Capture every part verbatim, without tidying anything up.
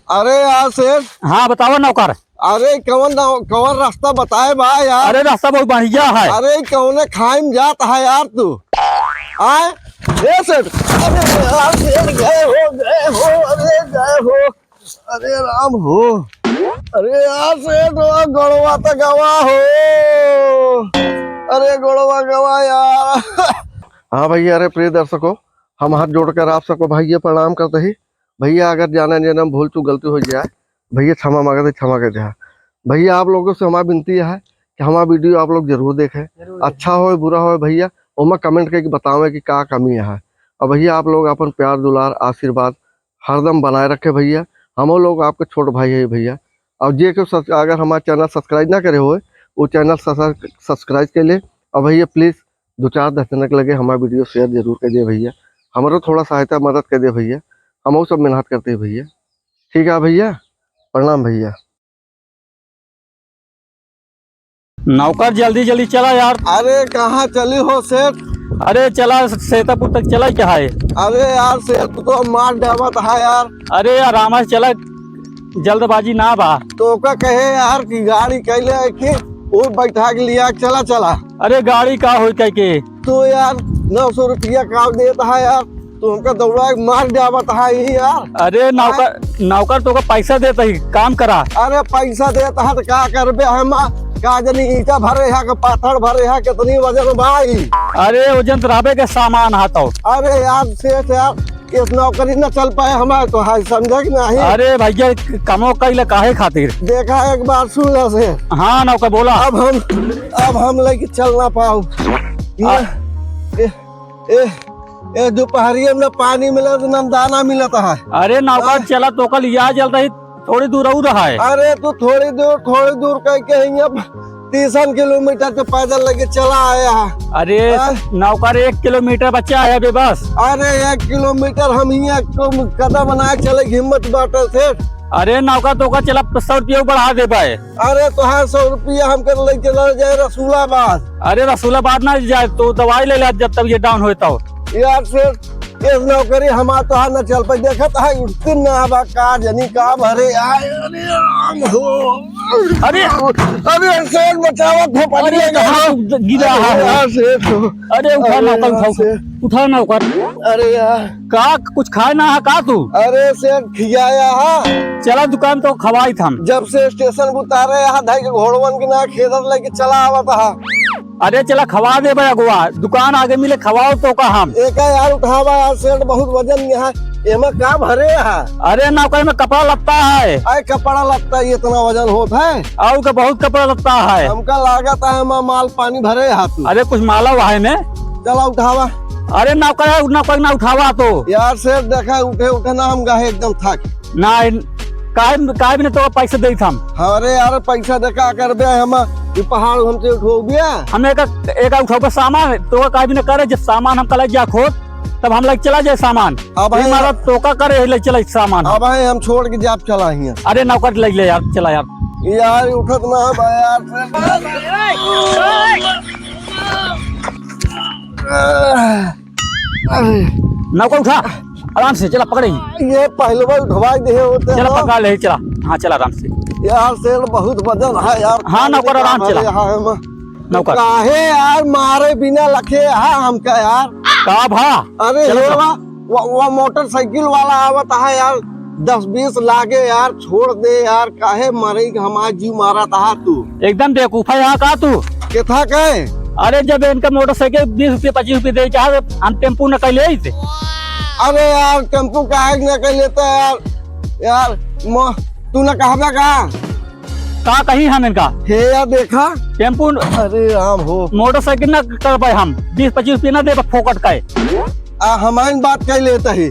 अरे यार सेठ। हाँ, बतावा नौकर। अरे कौन नौ-, कौन रास्ता बताए बा यार? अरे रास्ता बहुत बढ़िया है। अरे कौने खाई में जात है यार तू? आए? ए सेठ, अरे यार सेठ, जय हो, जय हो, अरे जय हो, अरे राम हो। अरे यार सेठ, वो गड़वा तो गवा हो, अरे गड़वा गवा यार। हाँ भैया, अरे प्रिय दर्शकों, हम हाथ जोड़कर आप सबको भैया प्रणाम करते ही। भैया अगर जाने अनजाने में भूल चूक गलती हो जाए, भैया क्षमा मांगते, क्षमा कर दे। भैया आप लोगों से हमारी विनती है कि हमारा video आप लोग जरूर देखें, जरूर देखें। अच्छा हो बुरा हो भैया, ओमा comment करके बतावें कि का कमी है। और भैया आप लोग अपन प्यार दुलार आशीर्वाद हरदम बनाए रखें भैया, हम लोग आपके छोट भाई है भैया। और जे के सब्स-, अगर हमारा channel subscribe ना करे होए, वो channel सब्स-, subscribe कर ले। और भैया please दो चार दर्जन के लगे हमारा video share जरूर कर दे भैया, हमरो थोड़ा सहायता मदद कर दे भैया, हम सब मेहनत करते हैं भैया। ठीक है भैया, प्रणाम भैया। नौकर जल्दी जल्दी चला यार। अरे कहाँ चली हो सेठ? अरे चला सीतापुर तक चला क्या है? अरे यार सेठ तो मार डावत है यार। अरे आराम से चला, जल्दबाजी ना बा। तो ओका कहे यार कि गाड़ी कैले है कि वो बैठा के लिया, चला चला। अरे गाड़ी का होई कह के? तो यार नौ सौ रुपया का देत है यार, तू हमका दौड़ा के मार डावत है ही यार। अरे नौकर, आय। नौकर तोका पैसा देत ही, काम करा। अरे पैसा देत है तो का करबे हम, का जनी ईंटा भरे है कि पाथर भरे है, कितनी वजन बा ई? अरे वजन तो रहबे के सामान है तो। अरे यार सेठ यार, इस नौकरी न चल पाए हमारे तो, हाय समझे कि नहीं? अरे भैया, कमो कइले काहे खातिर? देखा एक बार सुन ले से। हाँ नौकर बोला। अब हम, अब हम लेके चल ना पाओ। ये, आ- ए, ए, ए, दोपहरिया में न पानी मिलत, न दाना मिलत है। अरे नौकर हाँ? चला तो कल या जल्द ही थोड़ी दूर और है। अरे तू थोड़ी दूर, थोड़ी दूर कह के ही अब तीसन किलोमीटर तो पैदल लेके चला आया है। अरे हाँ? नौकर एक किलोमीटर बचा है अभी बस। अरे एक किलोमीटर हम ही एक कदम बनाए चले हिम्मत बाटे सेठ। अरे नौकर तोका चला सौ रुपया बढ़ा दे पाए। अरे तोहार सौ रुपया हमके लेके चला जाए रसूलाबाद। अरे रसूलाबाद ना जाए, तो दवाई ले ले जब तक ये down होए तो। यार सेठ, इस नौकरी हमार तोहार न चल पाई। देखत है उठती ना बा का जनी का भरे आए। अरे राम हो। अरे। अरे सेठ बचावा खोपड़ी अरे लगा। कहाँ गिरा है? अरे यार सेठ हो। अरे उठा अरे नौकर यार उठाओ। सेठ। उठा नौकर। अरे यार। का कुछ खाए ना है का तू? अरे सेठ खियाया है। चला दुकान तो खवाई था हम। जब से स्टेशन उतारे यहाँ धाई के घोड़वन के ना खेदत लेके चला आवत है। अरे चला खवा दे बे अगुआ, दुकान आगे मिले खवाओ तो का हम। एका यार उठावा यार सेठ, बहुत वजन यहाँ, एमा का भरे है? अरे नौकर में कपड़ा लत्ता है। अरे कपड़ा लत्ता ही इतना वजन होत है? और का बहुत कपड़ा लत्ता है। हमका लागत है एमा माल पानी भरे है तू। अरे कुछ माला वहा है में। चला उठावा। अरे नौकर है, उठना कोई ना उठावा तो। यार सेठ देखा उठे उठे ना हम गाहे एकदम थक। ना, काहे, काहे बिना तो पैसा देत हम? अरे यार, पैसा दे का करबे हम? ई पहाड़ हमसे उठोबिया? हम एक, एक उठोबे सामान, तो काहे बिना करे, जब सामान हम कल जा खोद, तब हम लेके चला जाए सामान। अब ई है मारा तो का करे, ले चला सामान। अब है हम छोड़ के जाब चला हियाँ। अरे नौकर ले ले यार, चला यार। यार उठत ना बा यार। अरे। नौकर उठा, आराम से चला, पकड़े ही। ये पहलवा उठवाई दे होते चला, हो। पकड़ ले, चला। हाँ, चला आराम से। यार, सेठ बहुत वजन है यार। हाँ, नौकर, आराम से चला। यहाँ हम नौकर। काहे यार, मारे बिना लखे है हमका यार। का भा? अरे, चलो, ये चलो। वा, वा, वा मोटरसाइकिल वाला आवत है यार, दस बीस लागे यार, छोड़ दे यार, काहे मरे के हमार जीव मारा था तू? एकदम बेवकूफ है यहाँ का तू? केथा के? अरे जब इनका मोटरसाइकिल बीस रुपये, पच्चीस रुपये दे चाहे, हम टेम्पू न कर ले आते। अरे यार टेम्पू काहे न कर लेता यार? यार म-, तू न कहबे का? का कहीं हम इनका? हे यार देखा। टेम्पू अरे राम हो। मोटरसाइकिल ना कर पाए हम, बीस पच्चीस रुपये ना दे फोकट का है। आ, हमारी बात कह लेता ही।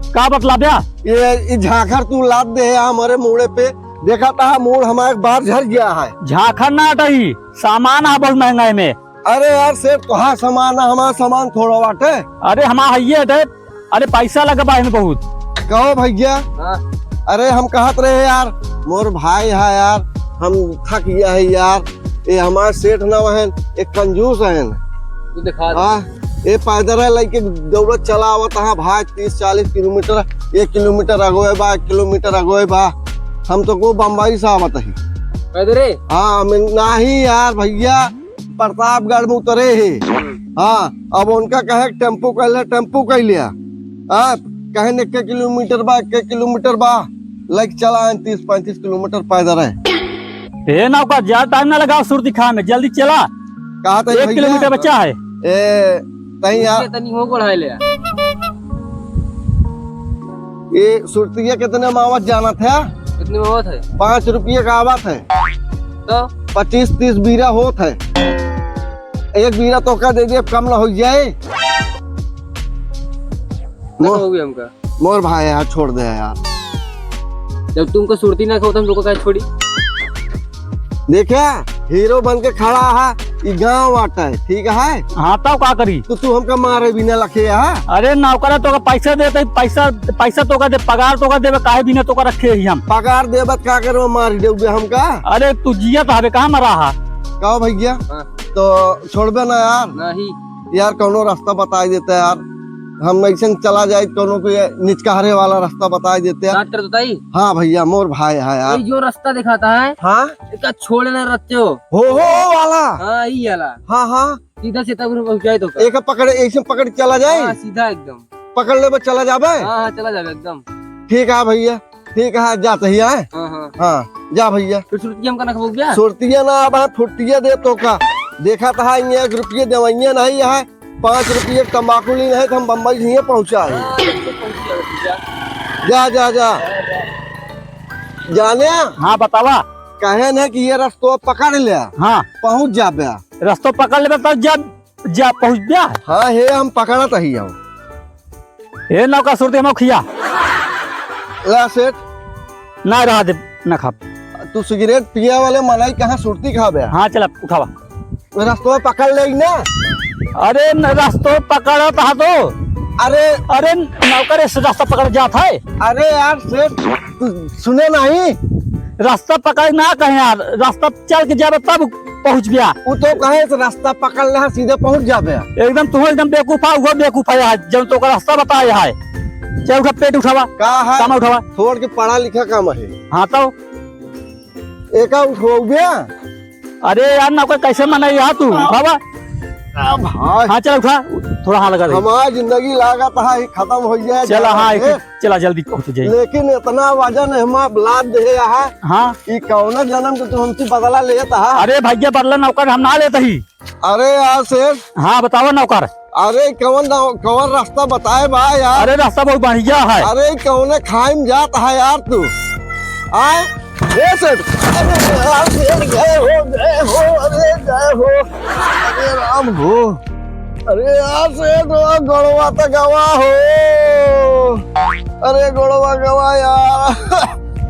का बतला बे? ये, ये झाखर तू लाद दे है हमारे मूड़े पे। देखा था मूड़ हमारे बाहर झर गया है। झाखर ना हटाई, सामान है बहुत महंगा है में। अरे यार सेठ, तोहार सामान है, हमारा सामान थोड़ा बाटे। अरे हमारा है ये हटे। अरे पैसा लगा बा एमे बहुत। कहो भैया। हाँ। अरे हम कहत रहे यार, मोर भाई है यार, हम थक गया है यार। ये हमार सेठ ना वहन, एक कंजूस है। तू दिखा दे। हाँ, ये पैदल है लेके दौड़त चला आवत है भाई, तीस चालीस किलोमीटर, एक किलोमीटर अगोए बा, एक किलोमीटर अगोए बा। हम तो को बम्बई से आवत ही। कह दे रे। हाँ, मैं, नाही यार भैया, प्रतापगढ़ में उतरे ही। हाँ, अब उनका कहे टेम्पो कह ले, टेम्पो कह लिया। हाँ, कहे न एक किलोमीटर बा, एक किलोमीटर बा, लग चला है तीस पैंतीस किलोमीटर पैदल है। ए नौकर, ज्यादा टाइम ना लगाओ सुरती खाए में, जल्दी चला। कहा था एक भैया? किलोमीटर बचा है। ए, तहीं यार। ये तनी हो गोड़ाए ले। ये सुरतिया कितने में आवत जानत है? कितने में होत है? पाँच रुपये का आवत है। तो? पच्चीस तीस बीरा होत है। एक बीरा तोका दे दे, कम ना हो जाए। ना मो-, होगी हमका। मोर भाई यार, छोड़ दे यार। जब तुमको सुरती ना खाओ, तो हम तुमको काहे छोड़ी? देखा, हीरो बन के खड़ा है, ई गाँव बाटे, ठीक है? हाँ, तब का करी? तो तू हमका मारे बिना लखे है? अरे नौकर, तोका पैसा देते, पैसा, पैसा तोका दे, पगार तोका देबे, काहे बिना तोका रखे ही हम? पगार देबे त का करबे, मार देबे हमका? अरे तू जियत हवे, कहाँ मरा हा? का भैया? हाँ। तो छोड़बे ना यार? नहीं। यार, कौनो रास्ता बताई देते यार, हम ऐसे चला जाए, कौनो कोई निचकारे वाला रास्ता बताई देते यार। डॉक्टर बताई? हाँ भैया, मोर भाई है यार। ये जो रास्ता दिखाता है, हाँ? इसका छोड़ ना रच्चो। हो, हो, हो वाला। हाँ, यही वाला। हाँ, हाँ। सीधा सीतापुर पहुँचाए तो का? एक पकड़, ऐसे पकड़ चला जाए? हाँ, सीधा एकदम। पकड़ ले, बस चला जाबे? हाँ, हाँ, चला जाबे एकदम। ठीक है भैया। ठीक है, जात ही है। हाँ, हाँ। हाँ, जा भैया। फिर सुरतिया हमका ना खवाऊ क्या? सुरतिया ना, अब हम फुर्तिया दे तोका। देखा तो है, ये एक रुपये देवइया नहीं है, पाँच रुपये तंबाकू ली नहीं, तो हम बम्बई से पहुँचा है। हाँ, तो पहुँच गया भैया। जा, जा, जा। जाने? हाँ, बतावा। कहे न कि ये रस्तो पकड़ ले। हाँ। पहुँच जाबे। रस्तो पकड़ लेबे तब जब जा पहुँच गया। हाँ, हे हम पकड़त ही हूँ। ए नौका सुरती हम खिया। ला सेठ। ना रहा दे, ना खाब। तू सिगरेट पिए वाले मनई कहाँ सुरती खाबे? हाँ, चला, उठावा। रस्तो पकड़ ले ना। अरे न, रस्तो पकड़त हा तो। अरे। अरे नौकर, इस रास्ता पकड़ जात है। अरे यार सेठ, तू सुने नहीं? रास्ता पकड़ ना कहे यार, रास्ता चल के जाबे तब पहुँच गया। उ तो कहे से रास्ता पकड़ ले, सीधे पहुँच जाबे। एकदम तू एकदम बेवकूफ है, वो बेवकूफ है, जौन तोका रास्ता बताए है। चल उठा, पेट उठावा। का है? सामान उठावा। थोड़ के पढ़ा लिखा काम है। हाँ तो। एका उठवाऊ बे? अरे यार, नौकर कैसे मनाई यार तू? उठावा। आ भाई। हाँ, चल उठा, थोड़ा हाँ लगा दे। हमार जिंदगी लागत है, खत्म हो जाए, चला, हाँ, जाए। एक चला जल्दी पहुँच जाई। लेकिन इतना वजन है हमार लाद दे यहाँ। हाँ। ई कौना जन्म के तू हमसे बदला लेत हा? अरे भैया, बदला नौकर हम ना लेत ही। अरे यार सेठ। हाँ, बतावा नौकर। अरे कौन नौ-, कौन रास्ता बताए बा यार? अरे रास्ता बहुत बढ़िया है। अरे कौने खाई में जात है यार तू? आए? ए सेठ, अरे यार सेठ, गए हो, गए हो, अरे गए हो, अरे राम हो, अरे यार सेठ, ओ गड़वा त गवा हो, अरे गड़वा गवा यार,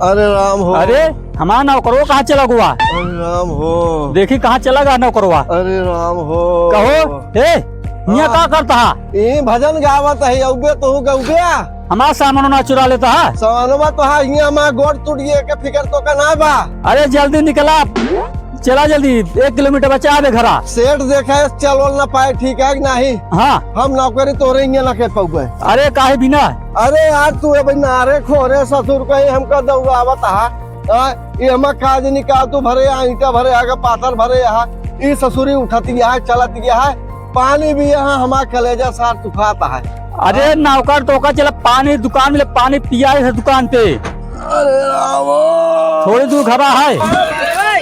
अरे राम हो। अरे हमार नौकरवा कहाँ चला गवा? अरे राम हो। देखी कहाँ चला गवा नौकरवा। अरे राम हो। कहो, ए, हियाँ हाँ। का करत हा? ई भजन गावत है, अउबे तोहू गउबे। हमार सामानो ना चुरा लेत हा। सामानवा तो हा, हियाँ हमार गोड़ टूट गए, के फिकर तोका ना बा। अरे जल्दी निकला, चला जल्दी, एक किलोमीटर बचा है घरा। सेठ देखे, चलो ना पाए, ठीक है कि नहीं? हाँ। हम नौकरी तोरे हियाँ ना के पाउबे। अरे काहे बिना? अरे यार तू अब नारे खोरे ससुर कहीं हमका दौड़ावत हा। हाँ, ये हमार काज निकाल तू भरे यहाँ, ईंटा भरे यहाँ, पाथर भरे यहाँ। ई ससुरी उठत यहाँ, चलत यहाँ। पानी भी यहाँ हमार कलेजा सार सुखात है। अरे नौकर, तोका चला पानी दुकान में ले, पानी पियाए से दुकान पे। अरे राम। थोड़ी दूर घबा है। अरे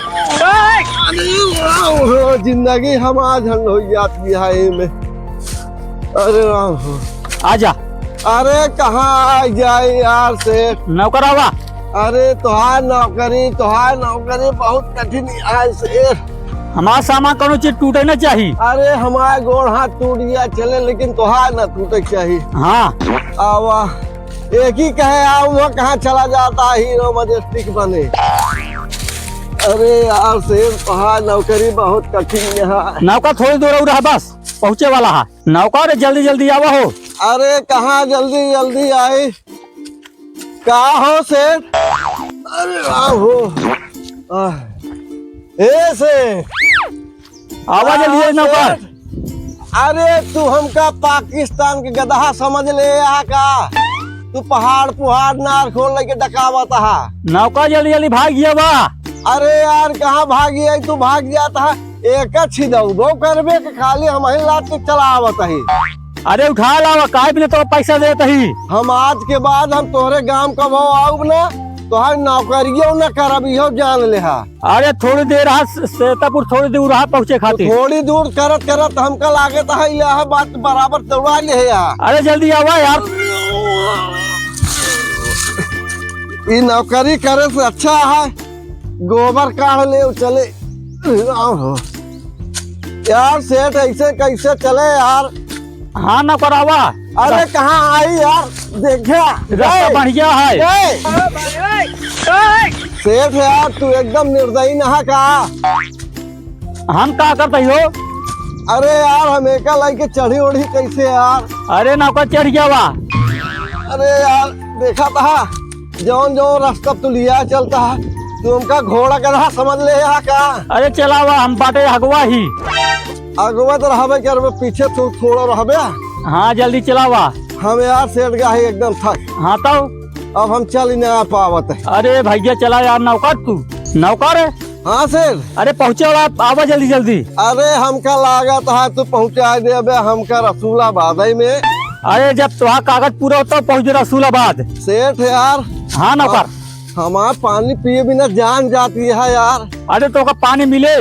राम हो, जिंदगी हमार झंड हो जाती है इमे। अरे राम हो। आजा। अरे कहाँ आ जाए यार सेठ। नौकर आवा। अरे तोहार नौकरी, तोहार नौकरी बहुत कठिन है सेठ। हमार सामान कौनो चीज टूटे ना चाही। अरे हमार गोड़ हाथ टूट गया चले, लेकिन तोहार ना टूटे चाही। हाँ। आवा। एक ही कहे आओ, वहाँ कहाँ चला जाता है हीरो मजेस्टिक बने। अरे यार सेठ, तोहार नौकरी बहुत कठिन है। नौकर थोड़ी दूर और है, बस पहुँचे वाला है। नौकर जल्दी जल्दी आवा हो। अरे कहाँ जल्दी जल्दी आई, का हो सेठ? अरे राम हो। आह। ए सेठ। आवा जल्दी, हाँ, नौकर। सेठ। अरे तू हमका पाकिस्तान के गदहा समझ ले आ का? तू पहाड़ पुहाड़ नार खोल लेके डकावत हा। नौकर जल्दी जल्दी भाग गया बा। अरे यार, कहाँ भाग गया तू? भाग जात हा, एक छिदौबो करबे के खाली हम ही लात के चलावत ही। अरे उठा लावा, काहे बिना तो पैसा देत ही। हम आज के बाद हम तोहरे गांव कबो आउब ना, तोहर नौकरियो ना करब, इहो जान लेहा। अरे थोड़ी देर रहा, से-, सेतापुर थोड़ी दूर रहा पहुँचे तो खातिर। थोड़ी दूर करत करत हमका लागत है इलाहाबाद बराबर दौड़ा ले है यार। अरे जल्दी आवा यार। ई नौकरी करे से अच्छा है गोबर काढ़ ले चले। यार सेठ ऐसे कैसे चले यार? हाँ नौकरावा। अरे कहाँ आई यार, देखा। रास्ता ए, बढ़िया है। ए, सेठ यार, तू एकदम निर्दयी नहा का। हम का करत ही हो? अरे यार, हम एका लाइके चढ़ी ओढ़ी कैसे यार? अरे नौकर चढ़ गया बा। अरे यार, देखा था, जौन जौन रास्ता तू लिया चलता है, तू हमका घोड़ा गधा समझ ले हा का? अरे चलावा, हम बाटे हगवा ही। अगवा तो रहबे करबे, पीछे तू थोड़ा रहबे। हाँ, जल्दी चलावा। हम यार सेठ गया है एकदम थक। हाँ तो? अब हम चल ही ना पावत है। अरे भैया चला यार, नौकर तू। नौकर? हाँ सेठ। अरे पहुँचे वाला, आवा जल्दी जल्दी। अरे हमका लागत है तू पहुँचा देबे हमका रसूलाबाद में। अरे जब तोहार कागज पूरा होता पहुँच रसूलाबाद। सेठ यार। हाँ नौकर। हमार पानी पिए बिना जान जाती है यार। अरे तोहका पानी मिले।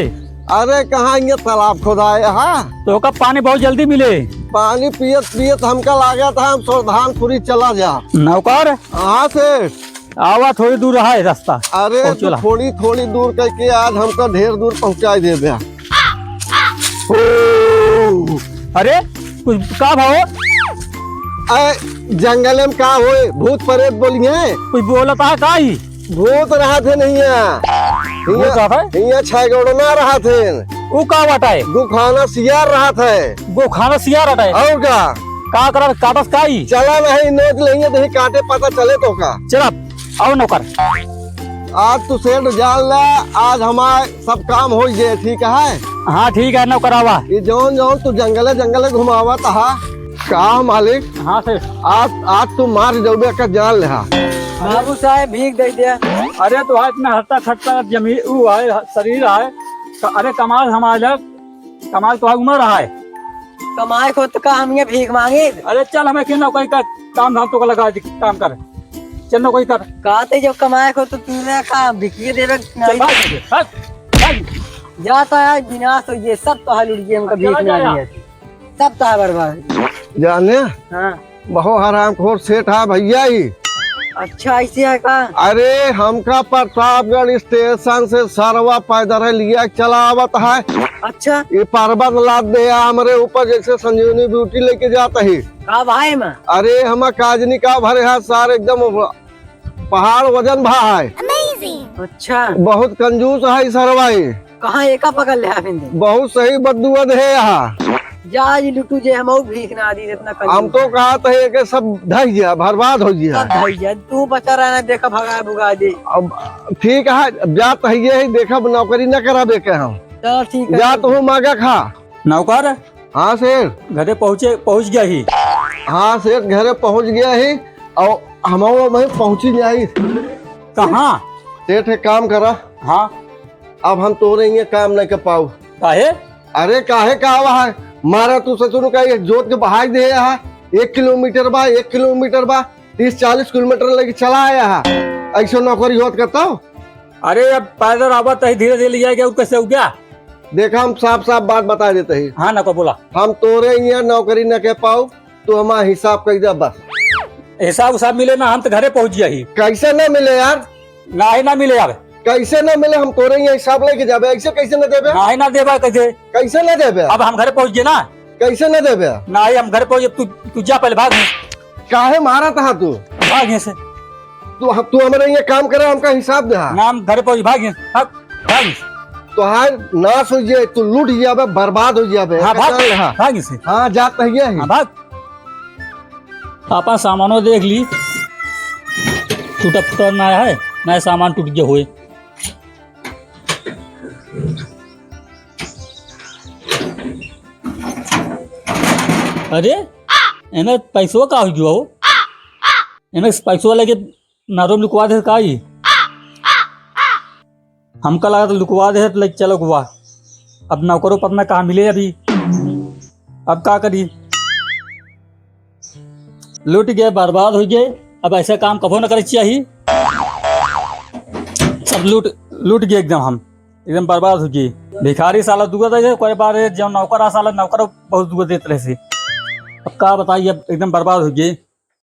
अरे कहाँ ये तालाब खोदाए है? तोहका पानी बहुत जल्दी मिले। पानी पियत पियत हमका लागत है हम सोरधानपुरी चला जा। नौकर। हाँ सेठ। आवा थोड़ी दूर रहा है रास्ता। अरे पहुँचो तू ला। थोड़ी थोड़ी दूर करके आज हमका ढेर दूर पहुँचा देबे। ओ, अरे कुछ का भाव? अरे जंगल में का होए, भूत प्रेत बोलिए। कुछ बोलत है का ही? भूत रहत है नहीं है। भूत रहत है? हियाँ छह गोड़ो ना रहत है। ऊ का बात है? गुखाना सियार रहत है। गुखाना सियार रहत है? और का? का करत, काटस का ही? चला नहीं, नोच लेंगे, नहीं काटे पता चले तो का। चला, आओ नौकर। आज तू सेठ जान ला, आज हमार सब काम हो गए, ठीक है? हाँ, ठीक है, नौकर आवा। ये जौन जौन तू जंगले जंगले घुमावत हा, का मालिक? हाँ सेठ। आज, आज तू मार जौबे का जान लेहा। बाबू साहेब भीख दे दे। अरे तो इतना हट्टा खट्टा जमीन, ऊ है, शरीर है। क-, अरे कमाल हमार जब, कमाल तो उम्र है। कमाए को तो का हम ये भीख मांगे? अरे चल, हमें के नौकरी कर, काम धाम तो लगा दे, काम कर। चल नौकरी कर। कहते जब कमाए को तो तू ना का भिखिए देवे चल नहीं। भाग, भाग, भाग। जाता है विनाश हो, ये सब तो हाल उड़ गए, हमका चला भीख ना जा। दिए। सब तो है बर्बाद। जाने? हाँ। बहु हरामखोर सेठ है भैया ही। अच्छा, ऐसे है का? अरे, हमका प्रतापगढ़ स्टेशन से सरवा पैदल है लिया चला आवत है। अच्छा। ये पर्वत लाद दे हमरे ऊपर जैसे संजीवनी बूटी लेके जात ही। का भाई में? अरे, हम काजनी का भरे है सार, एकदम पहाड़ वजन भा है। अच्छा। बहुत कंजूस है सरवा ही। कहाँ एका पकड़ ले अरविंद? बहुत सही बद्दुआ दे है यहाँ। जा जी लुटू जे हम भीख ना दी इतना कंजूस हम तो है। कहा था ये के सब ढह गया, बर्बाद हो गया। सब ढह गया, तू बचा रहना, देखा भगा भुगा दे। अब ठीक है, अब जात है ये ही, देखा नौकरी ना कराबे के हम। चलो ठीक है। जा तू मांगा खा। नौकर? हाँ सेठ। घरे पहुँचे, पहुँच गया ही। हाँ सेठ, घरे पहुँच गया ही और हम वहीं पहुँची जाई। कहाँ? सेठ एक काम करा। हाँ। अब हम तोरे ये काम नहीं कर पाऊ। काहे? अरे काहे का आवा है? मारा तू ससुर का ये जोत के बहाई दे है। एक किलोमीटर बा, एक किलोमीटर बा, तीस चालीस किलोमीटर लेके चला आया है। ऐसे नौकरी होत करता हूँ। अरे अब पैदल आवा तही धीरे धीरे ले जाएगा, और कैसे हो गया? देखा हम साफ साफ बात बता देते ही। हाँ ना को बोला। हम तोरे यहाँ नौकरी न कर पाऊ, तू हमारा हिसाब कर दे बस। हिसाब उसाब मिले ना, हम तो घरे पहुँच गया ही। कैसे ना मिले यार? नाही ना मिले अब। कैसे ना मिले? हम तोरे यहाँ हिसाब लेके जाबे, ऐसे कैसे ना देबे? नाही ना देबा कैसे? कैसे ना देबे? अब हम घरे पहुँच गए ना। कैसे ना देबे? नाही हम घरे पहुँच, तू, तू जा पहले भाग। काहे मारा था तू? भाग यहाँ से। तू, तू हमारे यहाँ काम करे, हमका हिसाब दे। ना हम घरे पहुँच, भाग यहाँ से। भाग, भाग यहाँ से। तोहार नाश हो जाए, तू लूट जाबे, बर्बाद हो जाबे। हाँ, भाग, भाग यहाँ से। हाँ, जात नहीं है। हाँ, भाग। आपन सामानो देख ली, टूटा फूटा ना है, ना सामान टूट गया होए। अरे, एमे पैसवा का हो गया हो? एमे से पैसवा लेके नहरो में लुकवा दे का ई? हमका लगा तो लुकवा दे तो लेके चलो गोवा। अब नौकरो पर ना कहाँ मिले अभी, अब का करी? लूट गए, बर्बाद हो गए। अब ऐसा काम कबो ना करे चाहिए। सब लूट, लूट गए एकदम हम, एकदम बर्बाद हो गए। भिखारी साला दुआ दे, कोई बार जो नौकर आ साला, नौकर बहुत दुआ देत रहे से। अब का बताइए, अब एकदम बर्बाद हो गए।